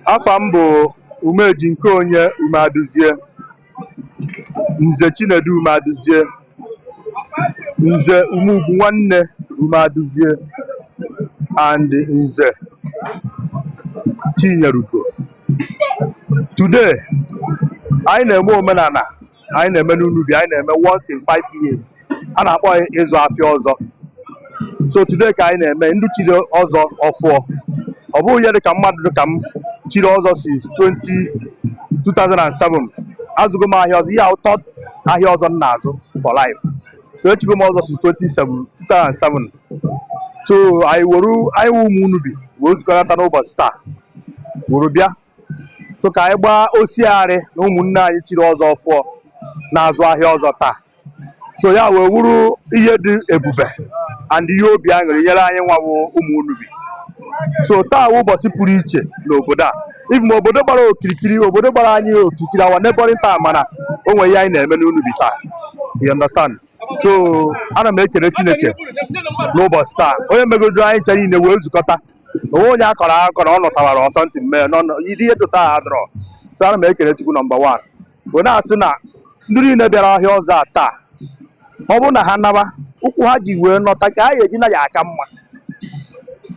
Afa m bụ Umeji nke onye Umeadụzie, Nze Chinedu Umeadụzie, Nze Umugwu nwanne Umeadụzie and Nze Chinyerugo. Today, anyị na-eme omenala anyị na-eme n'Unubi, anyị na-eme once in 5 years. A na-akpọ ya ịzụ afịa ọzọ. So today ka anyị na-eme ndị chiri ọzọ ọfụọ. Ọ bụghị ihe dịka mmadụ dịka m chiri ọzọ since 20 2007. Azụgo m ahịa ọzọ, ihe ahụ third ahịa ọzọ m na-azụ for life. So echigo m ọzọ since 27 2007. So anyị were anyị wụ ụmụ Unubi wee zukọnata n'ụbọchị taa were bịa so ka anyị gbaa osiarị na ụmụnne anyị chiri ọzọ ọfụọ na-azụ ahịa ọzọ taa. So ya wee wuru ihe dị ebube and ihe obi aṅụrị nyere anyị nwawo ụmụ Unubi. So taa wụ ụbọchị pụrụ iche n'obodo a. Even obodo gbara okirikiri, obodo gbara anyị okirikiri, our neighboring town, mana o nwere ihe anyị na-eme n'Unubi taa. You understand? So ana m ekele Chineke n'ụbọchị taa onye megodo anyị ncha niile wee zukọta onwe onye akọrọ akọ na ọ nọtawara ọsọ ntị mmee nọ ihe dị taa adọrọ. So ana m ekele Chukwu number one, wee na-asị na ndị niile bịara ahịa ọzọ a taa, ọ bụrụ na ha naba ụkwụ ha ji wee nọta ka ha ga-eji na ya aka mma.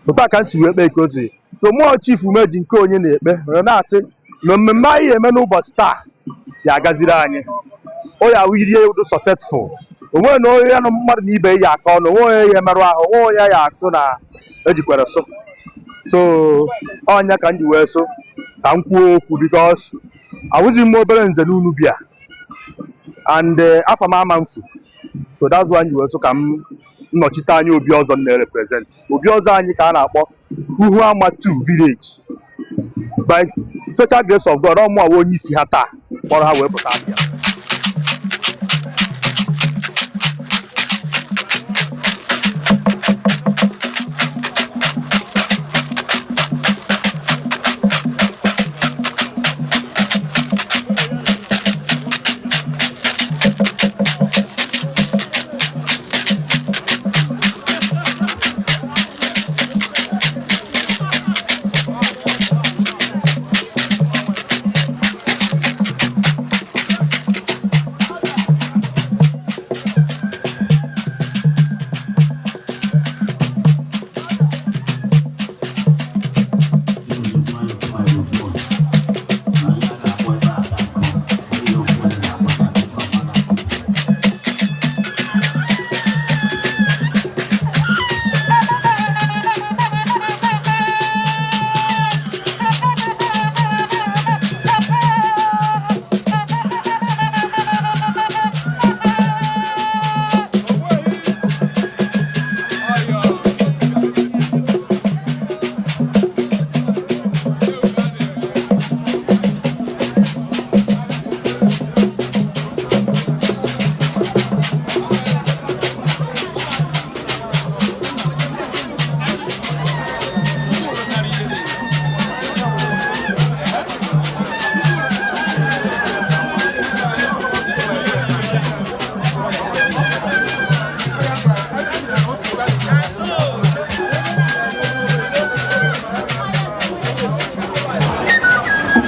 Otu a ka m si wee kpee ka o si. So mmụọ Chief Umeji nke onye na-ekpe wee na-asị na mmemme anyị eme n'ụbọchị taa ya agaziri anyị, o ya awụ ihe ụdị successful, onwe na onye nụ mmadụ na ibe ya aka ọnụ, onwe onye ya emerụ ahụ, onwe onye ya asụ na ejikwere so. So ọnya ka m ji wee so ka m kwuo okwu, because awụzi m obere nze n'Unubi a and afọ m ama mfu. So that's why m ji wee so ka m nnọchite anya obi ọzọ m na-represent. Obi ọzọ anyị ka a na-akpọ Uhuama 2 village. By special grace of God, ọ mụ onye isi ha taa kpọrọ ha wee pụta abịa.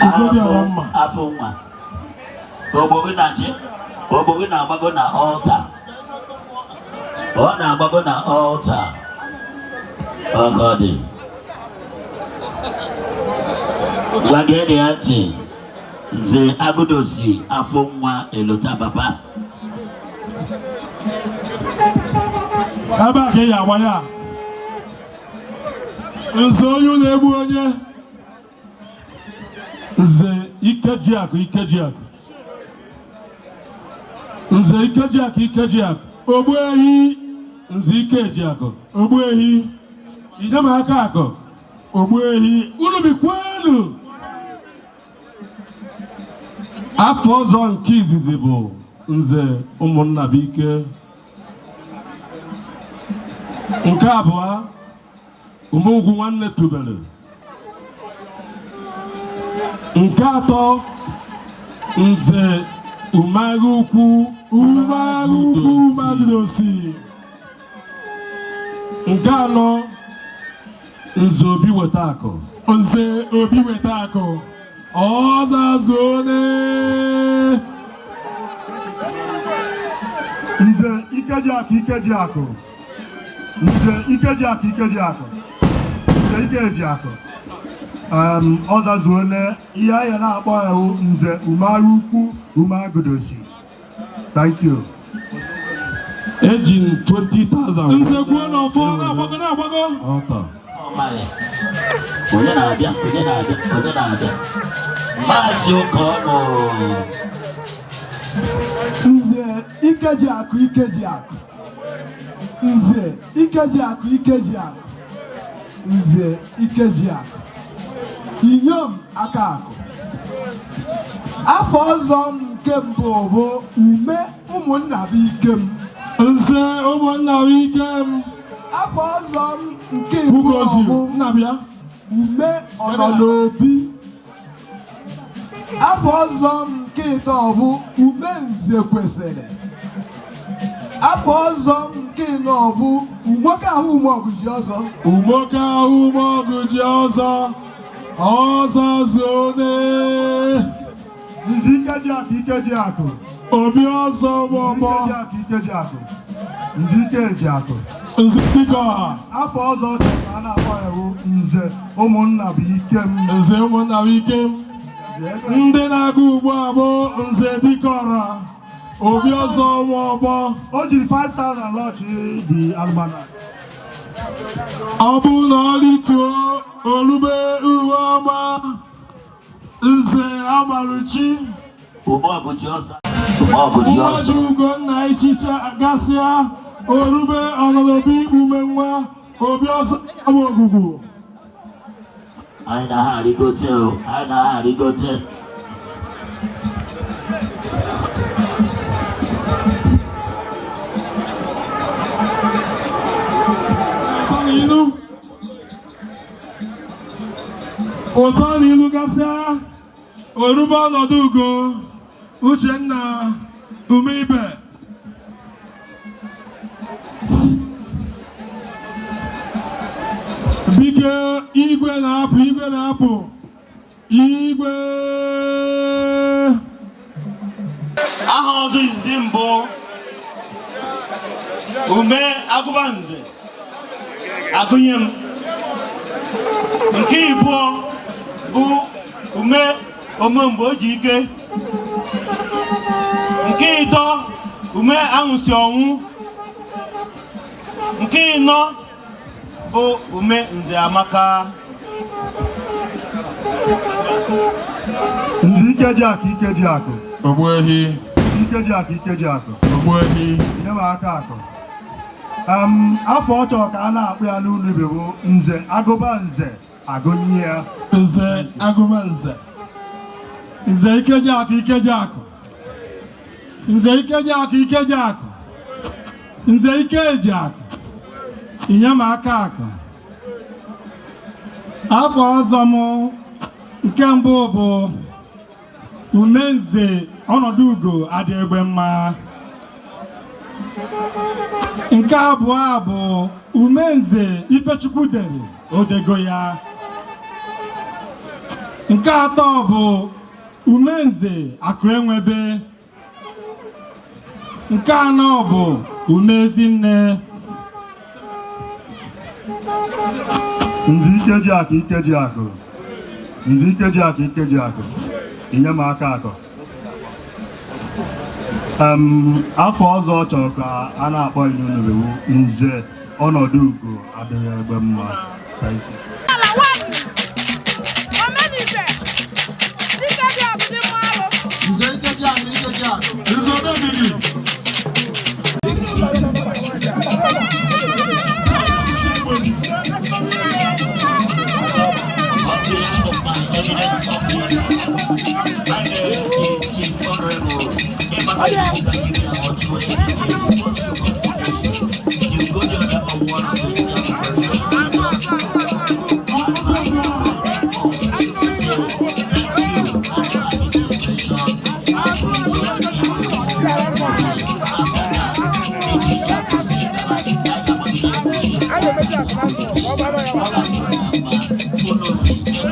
Ugodịọra mma. Afọ nwa ogbo gị na-achị, ogbo gị na-agbago na altar, ọ na-agbago na altar. Ọkọ dị gwa gee ya ntị. Nze Agụdosi afọ nwa elota papa. Ebe a ka ị ga-agba ya nso onye na-egbu onye. Nze Ikejiakụ Ikejiakụ, Nze Ikejiakụ Ikejiakụ. Ogbuehi. Nze Ikejiakụ. Ogbuehi. Idemaka akụ. Ogbuehi. Unu bikwenu. Afọ ọzọ nke izizi bụ Nze Ụmụnnabụike, nke abụọ Umugwu nwanne tubelu, nke atọ Nze Umeagha Ukwu. Umeagha Ukwu Magudosi. Nke anọ Nze Obi weta akụ. Nze Obi weta akụ ọzazuone. Nze Ikejiakụ Ikejiakụ, Nze Ikejiakụ Ikejiakụ, Nze Ikejiakụ, ọzazuone. Ihe anyị na-akpọ ya bụ Nze Umeagụ Umeagụdosi. Thank you. Eji m 20,000. Nze kwuo na ọfọ na-agbago na-agbago. Altar. Ọ maghị. Onye na-abịa? Onye na-abịa? Onye na-abịa? Maazị Ụkọnụ. Nze Ikejiakụ Ikejiakụ, Nze Ikejiakụ Ikejiakụ, Nze Ikejiakụ, inyom aka akụ. Afọ ọzọ m nke mbụ bụ Ume ụmụnna bụ ike m. Nze ụmụnna bụ ike m. Afọ ọzọ m nke abụọ Ugozi bụ nnabịa. Ume Ọnọnọbi. Afọ ọzọ m nke ịtọ bụ Ume Nze kwesịrị. Afọ ọzọ m nke ịnọ bụ Nwoke ahụ ume ọgụji ọzọ. Umoke ahụ ume ọgụ ji ọzọ ọzazuone. Nze Ikejiakụ Ikejiakụ, Obi ọzọ gbọgbọ. Ikejiakụ Ikejiakụ, Nze Ikejiakụ. Nze dịka ọha. Afọ ọzọ ka a na-akpọ ya bụ Nze ụmụnna bụ ike m. Nze ụmụnna bụ ike m. Ndị na-agụ ugbu a bụ Nze dịka ọra, Obi ọzọ nwọgbọ. O jiri 5000 lọchi the almanac. Ọ bụ na ọ rituo olube uwe ọma, Nze Amaluchi. Umeọgụ ji ọzọ. Umeọgụ ji Nwaji ọzọ. Ugonna ichicha gasịa orube ọnọdụ ume nwa Obi ọzọ bụ ogwugwu. Anyị na ha arịgote o. Anyị na ha arịgote. Ụtọ na ilu, ụtọ na ilu gasịa orube ọnọdụ ugo Uchenna Umeibe. Biko, igwe na-apụ, igwe na-apụ, igwe. Aha ọzọ izizi mbụ, Ume Agụbanze agụnye m. Nke ịbụọ bụ Ume Omemgbe o ji ike. Nke ịtọ, Ume Anwụsị Ọnwụ. Nke ịnọ bụ Ume Nze Amaka. Nze Ikejiakụ Ikejiakụ, Ogbuehi. Ikejiakụ Ikejiakụ, Ogbuehi. nye m aka akụ. Afọ ọ chọrọ ka a na-akpụ ya n'ụlọ ibe bụ Nze Agụba Nze agụnye ya. Nze Agụbanze. Nze Ikejiakụ Ikejiakụ, Nze Ikejiakụ Ikejiakụ, Nze Ikejiakụ, inyemaka akụ. Afọ ọzọ m nke mbụ bụ Umenze ọnọdụ ugo adị egbe mma. Nke abụọ bụ Umenze Ifechukwu dere odego ya. Nke atọ bụ Umenze Akụ Enwebe. Nke anọ bụ Ume Ezinne. Nze Ikejiakụ Ikejiakụ, Nze Ikejiakụ Ikejiakụ, inye m aka akụ. Afọ ọzọ ọ chọrọ ka a na-akpọ ya n'ụlọ bụ Nze Ọnọdụ Ugo adịghị egbe mma. Thank you. Ala one. Omenife. Dike dị ọbụdị mma alụ. Nze Ikejiakụ Ikejiakụ. Nze Odebiri. On behalf of my eminent office, my name is Chief Honorable Emmanuel Chukwuka Ochue. You go the number one of the Thank you and happy celebration.